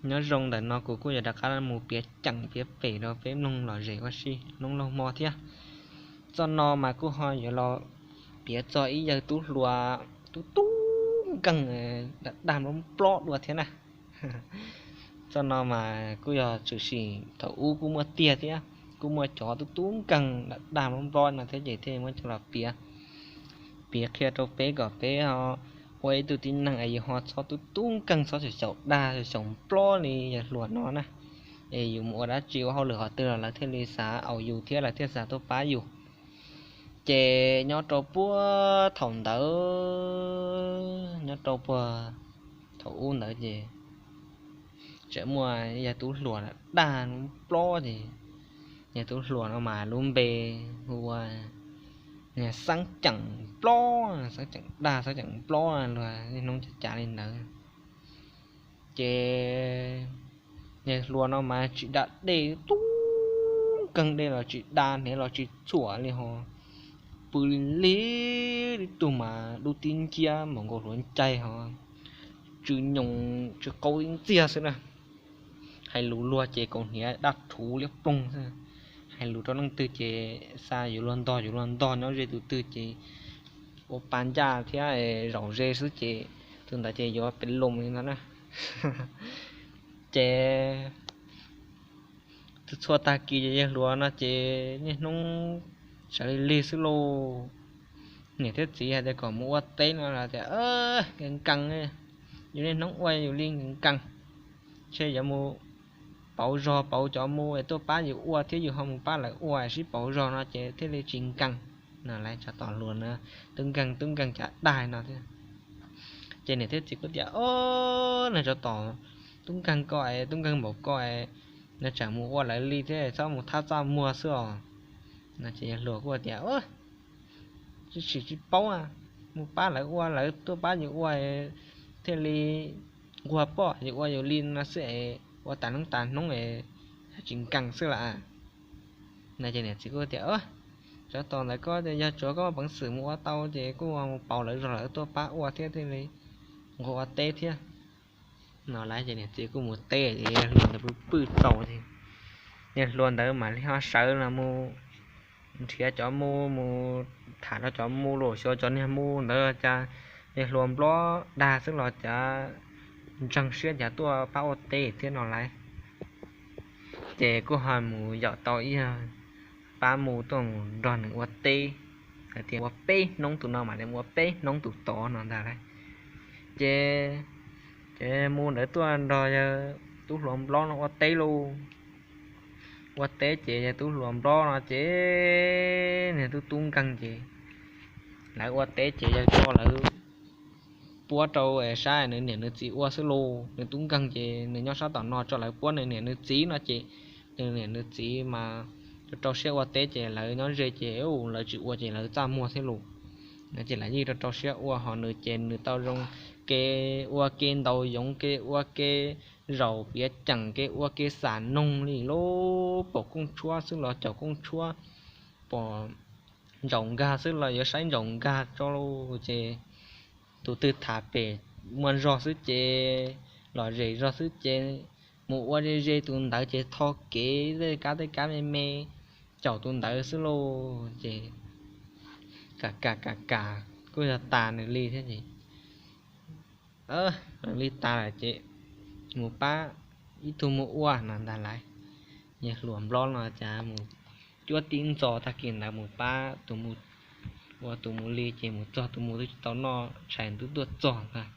Nyob zoo ntawm no kuv kuj yuav rov qab mus piav ceem piav pem rau peb mloog lom zem ua si hnub laug hmo thiab. Txoj no mas kuj ho yuav los piav txog ib yawg tub hluas tub tub nkeeg, dag dag nplob nplob dua thiab na. Txoj no mas kuj yog tshwm sim thaum ub kuj muaj tiag thiab, kuj muaj cov tub tub nkeeg dag dag nplob nplob no thiab ces thiaj muab coj los piav, piav qhia rau peb kom peb ho ua ib tug tib neeg es yus ho txhob tub tub nkeeg, txhob xyaum xyaum dag xyaum nplob li yawg hluas no na. Es yus mus ua dab tsi ua hauj lwm qhov twg los lawv thiaj li xav aus yus thiab lawv thiaj xav tuaj pab yus. Ces nyob rau puag thaum ntawd, nyob rau puag thaum ub ntawd ces tseem muaj yawg tub hluas dag nplob ces yawg tub hluas no mas lub npe hu ua Xeeb Ceem Nplob, Xeeb Ceem Dag Xeeb Ceem Nplob luag niaj hnub cav cav li ntawd. Ces yawg hluas no mas tsis da dej, tub nkeeg dej los tsis da, hniav los tsis txhuam li ho pw li ib tug mas dub tib nciab npaum nkaus hluav ncaig ho tsw nyoos tsw qaub tib ntxiag xwb na. Hais lus luag ces kaus hniav daj rhuv liab ploog xwb. Hais lus rau leej twg ces xa yuav luag ntog yuav luag ntog, nyob ze tus twg ces ua pa ncaj thiab zaum ze xwb ces tus ntawd ces yuav pes loo li no na. Ces txhua tag kis ces yawg hluas no ces niaj hnub sawv lig lig xwb lauj. Niam thiab txiv hais tias kom mus ua teb no los tias nkees nkees, yus niaj hnub ua yus li nkees nkees, ntshe yuav mus pauv zog pauv cov mu es tuaj pab yus ua thiab yus ho mus pab lawv ua sib pauv zog no ces thiaj li tsis nkees no. Lawv tsov tom hluas na, tub nkeeg tub nkeeg cav daj no thiab. Ces niam thiab txiv kuj tias, Ob, nws tsov tom tub nkeeg ko es tub nkeeg npaum ko es nws tseem mus ua lawv li thiab, txhob mus thab txaj muag xwb os. No ces yawg hluas kuj tias, Tsis tsis tsis paub, mus pab lawv ua, lawv tuaj pab yus ua thiaj li nquag poj, yus ua yus li no xwb es ua tas hnub tas hnub es tsis nkees xwb las. No ces niam txiv kuj tias, Tsov tom ntawd ko ces yog tsuav koj muaj peev xwm mus ua tau ces kuj mus pauv lawv zog lawv tuaj pab ua thiab thiaj li nquag ua teb thiab. No lawv ces niam txiv kuj mus teb ces yawg hluas ntawd pw pw txaus ces yawg hluas ntawd mam li ho sawv los mus nrhiav cov mu, mus tham rau cov mu los xyuas cov niag mu ntawd cas yawg hluas nplob dag xwb los cas ntseeg siab cas tuaj pab ua teb thiab no lawv. Ces kuj ho mus yaum tau ib pab mu tuaj mus nrog nws ua teb, hais tias ua peb hnub tus no mam li ua peb hnub tus tod no ntag lauj. Ces, ces mu ntawd tuaj nrog yawg tub hluas nplob no ua teb lauj. Ua teb ces yawg tub hluas nplob no ces niag tub tub nkeeg ces lawv ua teb ces yawg tso lawv puab rau sab nws niam nws txiv ua xwb lauj. Nws tub nkeeg ces nws nyob sab tom no tso lawv puab nws niam nws txiv no ces nws niam nws txiv mas rau siab ua teb ces lawv nyob ze ces lawv tsis ua ces lawv txaj muag thiab lauj. Ces lawv yeej rau rau siab ua, ho nws ces nws tau zoo kev ua kev ntaus yoov, kev ua kev zaum piav ceem, kev ua kev xam noog li lauj. Pom kooj tshuab xwb los caum kooj tshuab, pom ntsaum nkag xwb los yuav saib ntsaum nkag tso lauj. Ces tus twg tham pem muaj zog xwb ces, lom zem zog xwb ces mus ua ze ze tus ntawd ces tho kev tej kab tej kab me me caum tus ntawd xwb lauj. Ces kam kam kam kam kuj yog tas nws li thiab ces, nws li tas lawm ces mus pab ib tug mus ua no ntag lauj. Yawg hluas nplob no cas mus cuab tib ntxo tag kis ntawd mus pab tus mus ua tus mus li ces mus txog tus mus twb tsis tau noj tshais ntuj tuaj txog ntag,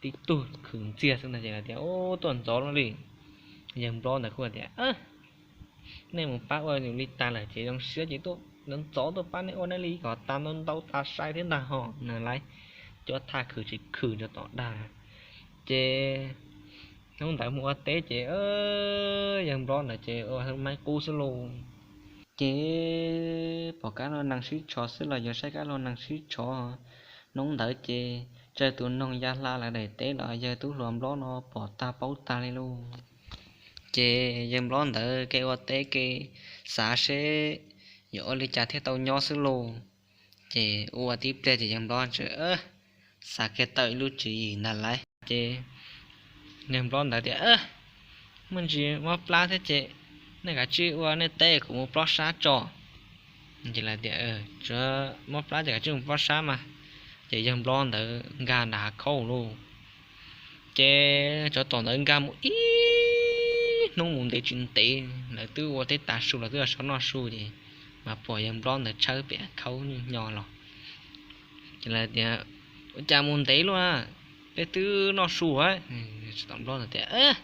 tib tug khwv ntxiag xwb ntag ces tias, Ub, tuaj ntxov luaj li. Yawg nplob ntawd kuj tias, Nej mus pab ua yus li tas lawm ces zoo siab ces tuaj ntxov ntxov tuaj pab nej ua nej li kom tas ntau ntau tas sai thiab ntag hos no lauj. Cuab thaj khwv tsis khwv rau tom dag. Ces hnub ntawd mus ua teb ces yawg nplob ntawd ces ua maib qub xwb lauj. Ces pom kab laug nees sib tshov xwb los yuav saib kab laug nees sib tshov. Hnub ntawd ces tsawg tus noog ya hla lawv daim teb los yawg tub hluas nplob no pom tag paub tag li lauj. Ces yawg nplob ntawd kev ua teb kev xav seb yuav ua li cas thiaj tau nyob xwb lauj. Ces ua tib pliag ces yawg nplob tseem xav kiag tau ib lub tswv yim ntag lauj. Ces yawg nplob ntawd tias, Muaj ntsis mob plab thiab ces nej kav tsij ua nej teb, kuv mus plob sab tso. Ces lawv tias, Mob plab ces kav tsij mus plob sab mas. Ces yawg nplob ntawd nkag nram hav khaub lauj. Ces tsov tom ntawd nkag mus ib hnub mus ntev tsis ntev, lawv twb ua teb tas su, lawv twb los sawv noj su ces mas pom yawg nplob ntawd tshawb pem hav khaub nyo los. Ces lawv tias, Ua cas mus ntev luaj, peb twb noj su. Tsov tom nplob ntawd tias,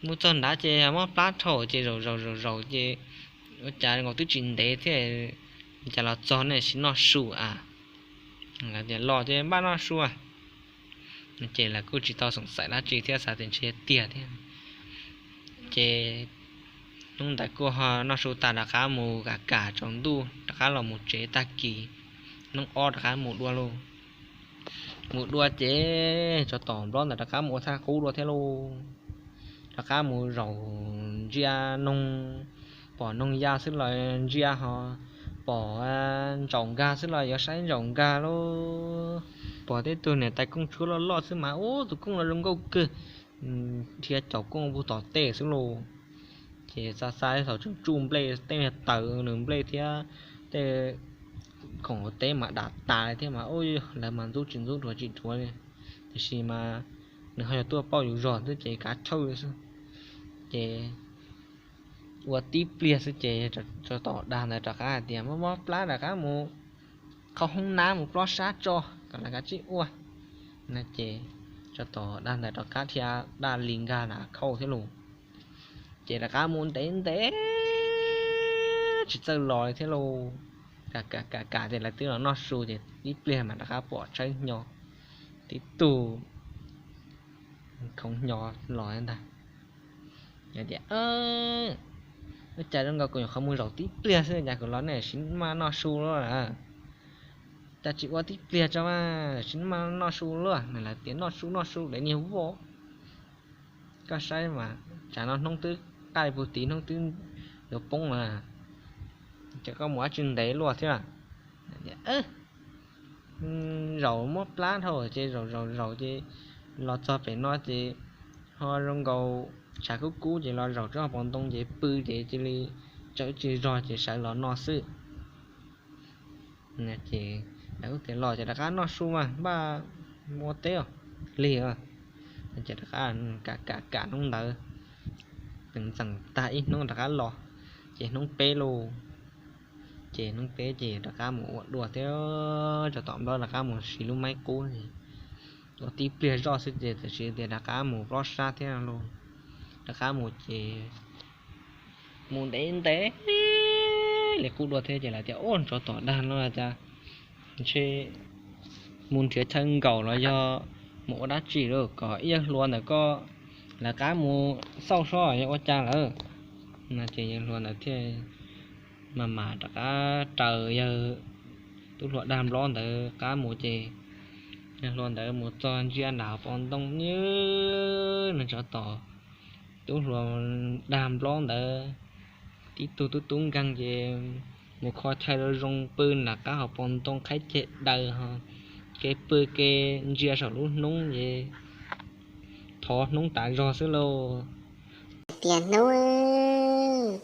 Mus txog nrad ces mob plab dhau ces zaum zaum zaum zaum ces ua cas nkaus twb tsis ntev thiab, cas los txog nej tsis noj su a? Lawv tias, Los ces npaj noj su. Ces lawv kuj tsis tau xoom xaim dab tsi thiab, xav tias ntshe tiag thiab. Ces hnub ntawd kuj ho noj su tas rov qab mus kam kam tsaus ntuj rov qab los mus tsev, tag kis hnub ob rov qab mus dua lauj. Mus dua ces tsov tom nplob ntawd rov qab mus ua thaj qub dua thiab lauj. Rov qab mus zaum ntsia noog, pom noog ya xwb los ntsia, ho pom ntsaum nkag xwb los yuav saib ntsaum nkag lauj. Pom tej tug niam tais kooj tshuab loj loj xwb mas, ub, tus kooj no zoo nkauj kawg, dhia caum kooj puag tom tej xwb lauj. Ces xa xa thaum tseem tsuj nplej, tej niag taws nws nplej thiab tej khoom hauv teb mas dam tas li thiab mas, ub, lawv mas ntxub tsis ntxub, dhuav tsis dhuav li. Tiam sis mas nws ho yog tuaj pauj yus zog xwb ces kav chawj li xwb. Ces ua tib pliag xwb ces tsov tom dag ntawd rov qab hais tias, Mob mob plab, rov qab mus qhov hoob nab mus plob sab tso kom lawv kav tsij ua. No ces tsov tom dag ntawd rov qab dhia daj li nkag nram khauj thiab lauj. Ces rov qab mus ntev ntev tsis txawj los li thiab lauj. Kam kam kam ces lawv twb los noj su ces tib pliag mas rov qab pom tshawb hnyo, tib tug khoov hnyo los ntag. Tias, Ua cas zoo nkaus kuv nyuam qhuav mus zaum tib pliag xwb cas kuv los nej tsis maj noj su lawm? Cas tsis ua tib pliag tso mas tsis maj noj su lawm? Lawv tias, Noj su, noj su, dev niag voj. Koj saib mas, tsam no hnub twb qaij puag tid, hnub twb yuav poob lawm, ces koj mus dab tsi ntev luaj thiab? Zaum muab plab dhau ces zaum zaum zaum ces los txog pem no ces ho zoo nkaus tshav kub kub ces los zaum tsob hauv paus ntoo ces pw ces cia li tsawv tsis zog ces sawv los no xwb. Ces lawv kuj tias, Los ces rov qab noj su mas npaj ua teb os, lig os. Ces rov qab kam kam kam hnub ntawd, tseem tag ib hnub rov qab los, ces hnub peb lauj. Ces hnub peb ces rov qab mus ua dua thiab, tsov tom nplob rov qab mus siv lub maib qub, ua tib pliag zoj xwb ces tam sim tias rov qab mus plob sab thiab lauj. Rov qab mus ces mus ntev ntev li qub dua thiab ces lawv tias, Ua, tsov tom dag no cas ntshe mus nrhiav chaw nkaum los yog mus ua dab tsi lawm, kom ib yawg hluas ntawm koj lawv qab mus xauj sob yog ua cas lawm. No ces yawg hluas ntawd thiaj mas mam rov qab raws yawg tub hluas dag nplob ntawd qab mus ces yawg hluas ntawd mus txog ntsia nram hauv paus ntoo, nws tsov tom tub hluas dag nplob ntawd tib tug tub tub nkeeg ces mus kho chaw zoo zoo pw nram qab hauv paus ntoo, qhaib ceg daws ho, kev pw kev ntsia saum lub hnub ces thov hnub tas zog xwb lauj. Tias, Hnub,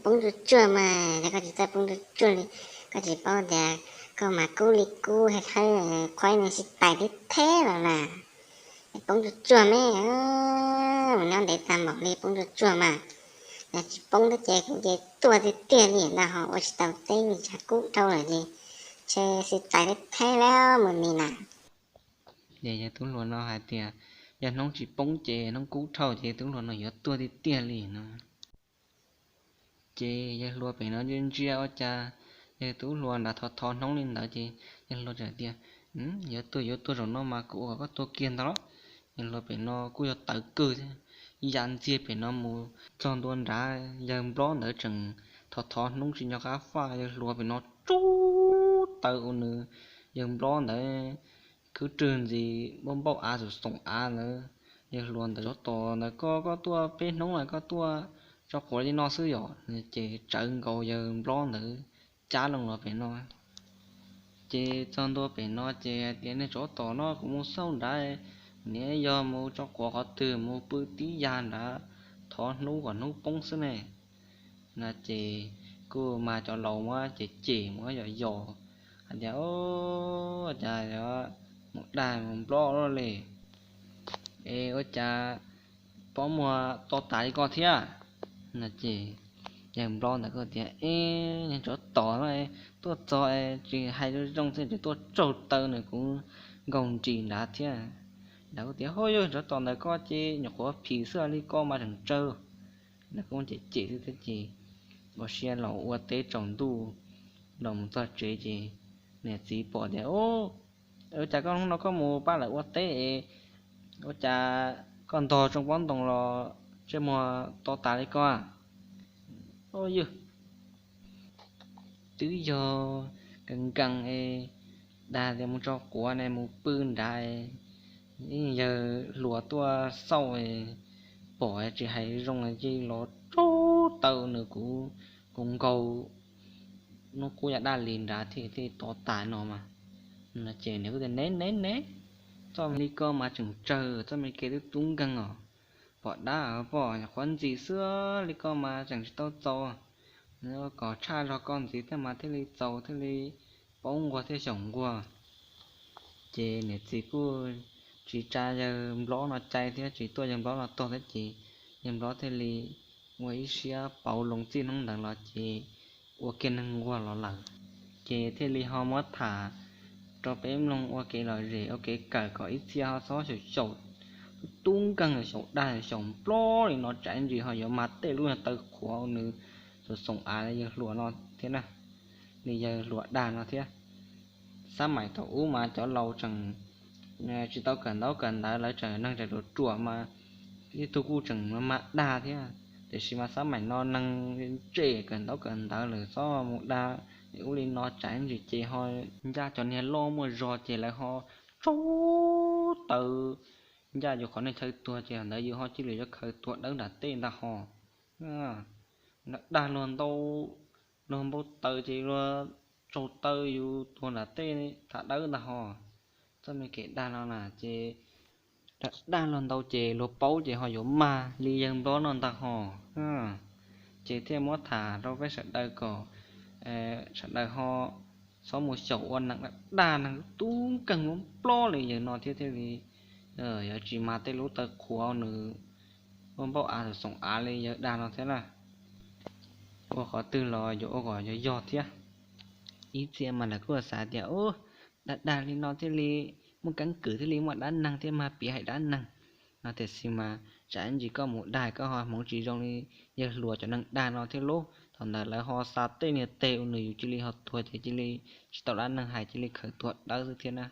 poob tsuag tsuag mas, koj tsis txawj poob tsuag tsuag li, koj tsis paub tias koj mas kub li kub, hawb qhuaib neeg sib tais thiab theb los na. Poob tsuag tsuag me, mus nyob ntev tag npaum li, poob tsuag tsuag mas. Yog tsis poob thiab ces kuv ces tuag tiag tiag li ntag, ho ua tsis tau teb li, tshav kub dhau lawm ces ntshe sib tais thiab theb lawm mus ni na. Ces yawg tub hluas no hais tias, Yog hnub tsis poob ces hnub kub dhau ces tub hluas no yuav tuag tiag tiag li no. Ces yawg hluas pem no ntsia ntsia ua cas yawg tub hluas nrad thov thov hnub li ntawd ces yawg hluas txawm tias, Yuav tuag yuav tuag zaum no mas kuv ua kom koj tuag kiag ntag los. Yawg hluas pem no kuj yog tawv kawg thiab, ya ntxiag pem no mus txog ntua nrad, yawg nplob ntawd tseem thov thov hnub tsis nco qab faj, yawg hluas pem no tsub taw ua nws, yawg nplob ntawd khwb rwg ntxiv npauj npauj av xoom xoom av ntawd. Yawg hluas ntawd tsov tom ntawd, Koj, koj tuaj peb hnub lawm koj tuaj tso quav li no xwb yom? Ces tsawv nkaus yawg nplob ntawd cab loo los pem no. Ces txog ntua pem no ces hais tias, Nej tsov tom no, kuv mus xauj nrad, Niam yog mus tso quav qhov twg mus pw tib yam nrad, thov hnub kom hnub poob xwb ne. No ces kuj mas cov laus muab cem cem muab yos yos hais tias, Ua cas mus dag mus nplob luaj li, es ua cas pob muag to tas li ko thiab? No ces yawg nplob ntawd kuj tias, Eb, niag tsov tom no, tuaj txog tsis hais zoo zoo xwb tseem tuaj tsaug taw nws kuv nkaus nris nrad thiab. Nrad kuj tias, Hov, yog tsov tom ntawm koj ces nyuam qhuav phim xwb li, koj mas tseem tsawg. Nrad kuj cem cem xwb thiab ces ua siab los ua teb tsaus ntuj los mus txog tsev ces niam txiv pom tias, Ua cas koj hnub no koj mus pab lawv ua teb es ua cas koj ntog tsoo pob ntoo los ntsej muag to tas li ko? Ua yog twb yog nkees nkees es dag tias mus tso quav ne mus pw nrad, yawg hluas tuaj xauj pom tsis hais zoo ces los tsaug taw nws kuv, kuv nkaus hnub qub yav daj li nrad thiaj thiaj to tas no mas. No ces nws kuj tias, Neb neb neb, txoj me li ko mas tseem tsawg, txoj me li ko twb tub nkeeg os. Pom dab pom nyuam qhuav ntxim xwb li ko mas tseem tsis tau txaus. Kom tshaj zog koj ntxiv thiab mas thiaj li txaus thiaj li paub nquag thiaj xyaum nquag. Ces niam txiv kuj tsis tsa yawg nplob no cai thiab tsis tuaj yawg nplob no tog thiab ces yawg nplob thiaj li ua ib siab pauv loo txij hnub ntawd los ces ua kiag neeg nquag los lawm. Ces thiaj li ho muab tham rau peb mloog ua kev lom zem ua kev kawm kom ib txhia ho txhob xyaum xyaum tub nkeeg xyaum dag xyaum nplob li no tsam ib ntsis ho yuav mag tej lub taw qhuav nws xoom xoom av li yawg hluas no thiab na, li yawg hluas dag no thiab. Xab maim thaum ub mas cov laus tseem tsis tau kawm ntaub kawm ntawv lawv tseem neeg tseem ruam ruam mas ib tug kuj tseem mag dag thiab. Tiam sis mas xab maim no neeg ntse kawm ntaub kawm ntawv lawm txhob mus dag li ub li no tsam ib ntsis ces ho ncaj cov niag loj muaj zog ces lawv ho tsaug taw ncaj yus qhov niag chaw tuag ces ntawd yus ho cia li yuav khaws tuag dawb nram tej ntag ho. Dag luag ntau, luag npau taws ces luag tsaug taw yus tuag nram tej tham dawb ntag ho. Txoj me kev dag no na ces dag luag ntau ces luag paub ces ho yuav mag li yawg nplob no ntag ho. Ces thiaj muab tham rau peb sawv daws kom sawv daws ho txhob mus xyaum ua neeg dag neeg tub nkeeg nplob li yawg no thiab thiaj li yuav tsis mag tej lub taw qhuav nws ua npaum av xoom av li yawg dag no thiab na. Ua qhov twg los yuav ua kom yog yog thiab. Ib txhia mas lawv kuj xav tias, Ub, dag dag li no thiaj li muaj keeb kwm thiaj li muaj dab neeg thiab mag piav hais dab neeg no. Tiam sis mas tsam ib ntsis koj mus dag koj ho hmoov tsis zoo li yawg hluas cov neeg dag no thiab lauj. Thaum ntawd lawv ho xa tej niag teg ua nws yus cia li ho tuag ces cia li tsis tau dab neeg hais cia li khaws tuag dawb xwb thiab na.